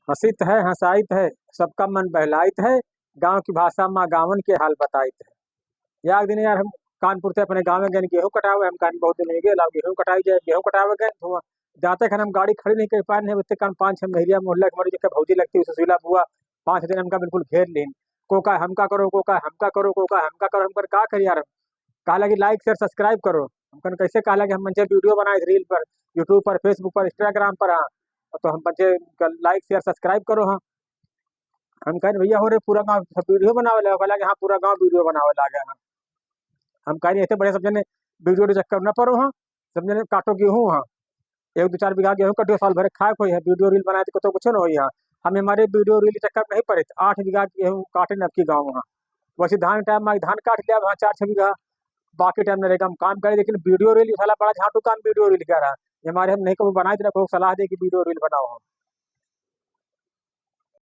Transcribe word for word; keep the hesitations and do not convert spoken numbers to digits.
हँसित है, हँसाइत है, सबका मन बहलाइत है, गाँव की भाषा मा गाँवन के हाल बताइत है। एक दिन यार हम कानपुर से अपने गाँव में गए गेहूँ कटावे, हम कहन बहुत दिन हो गए, लाओ गेहूँ कटाई जाए, गेहूँ कटावे गए, तो वहाँ जाते खान हम गाड़ी खड़ी नहीं कर पाए, नहीं उतने कान पाँच छः मेहरिया मोहल्ला के हमारी जो भौजी लगती है सुशीला बुआ, पाँच दिन हमका बिल्कुल घेर लेन, को का हमका करो, को का हमका करो, को का हमका करो, हम कहन का करी यार, हम कहला कि लाइक शेयर सब्सक्राइब करो, हम कहन कैसे, कहला कि हम मंचे वीडियो बनाए रील पर, यूट्यूब पर, फेसबुक पर, इंस्टाग्राम पर, हाँ, तो हम मंचे लाइक शेयर सब्सक्राइब करो, हाँ। हम कहन भैया हो रे पूरा गाँव सब वीडियो बनावे लगा, कहला कि हाँ पूरा गाँव वीडियो बनावे लगा, हाँ। हम कहन ऐसे बड़े सब जने वीडियो के चक्कर न पड़ो, हाँ, सब जने काटो गेहूँ, हाँ, एक दो चार बीघा गेहूँ कटियो, साल भर खाए कोई है, वीडियो रील बनाए तो कुछ न होई, हाँ। हम हमारे वीडियो रील के चक्कर में नहीं पड़े, आठ बीघा गेहूँ काटे न अबकी गाँव, हाँ। वैसे धान टाइम में धान काट लिया, हाँ, चार छः बीघा, बाकी टाइम नरेगा में काम करे, लेकिन वीडियो रील साला बड़ा झांटू काम वीडियो रील कह रहा है। ये हमारे हम नहीं कभी बनाए थे ना, कोई सलाह दे कि वीडियो रील बनाओ हम।